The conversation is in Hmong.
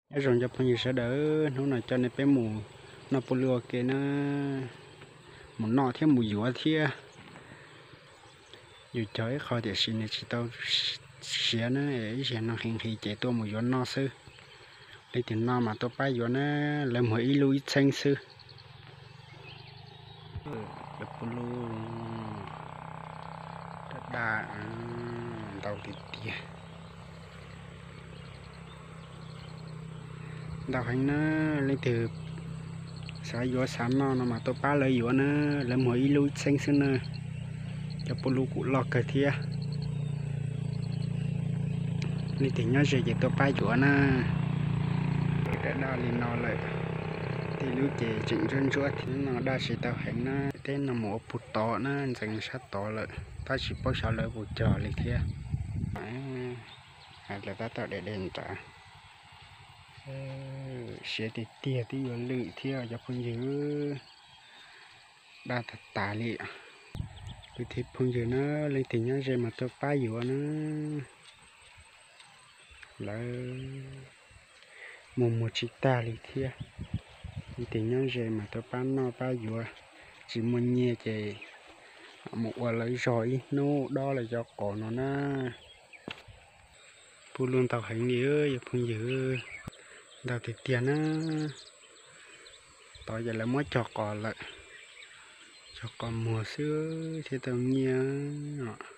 Nyob zoo cov phooj ywg sawv daws, hnub no coj nej peb mus noj pub lw ua ke na, mus noj thiab mus yuav thiab. Yus cog ib qho tiam sis nws tsis tau siav na, ib zaug no nqhis nqhis ces tuaj mus yuav noj xwb. Leej twg noj mas tuaj pab yuav na, lawv muag ib lub ib txheeb xwb. Cov pub lw daj daj, ntau tiag tiag. Ntau heev na, leej twg xav yuav xav noj no mas tuaj pab lawv yuav na, lawv muag ib lub ib txheeb xwb na. Cov pub lw kuj loj kawg thiab. Leej twg nyob ze ces tuaj pab yuav na. Daj daj li no lawm, tej lub ces tseem ntsuab ntsuab thiab no daj tsis tau heev na. Teb no mus ua puag tod na, ntxeev sab tod lawm, tab sis paub xyov lawv puas cog li thiab. Hais lawv tab tom de de nrad. Siav tiag tiag, twb yuav lwm thiab cov phooj ywg. Daj tag tas li. Kwv tij phooj ywg na, leej twg nyob ze mas tuaj pab yuav na. Lawv mus muag tsis tag li thiab. Leej twg nyob ze mas tuaj pab noj pab yuav. Tsis muaj nyiaj ces mus ua lawv zog ib hnub dob lawv cov qos no na. Pub lw ntau heev li cov phooj ywg, ntau tiag tiag na. Tod ces lawv muab cog qos lawm, cog qos muag xwb thiaj tau nyiaj os.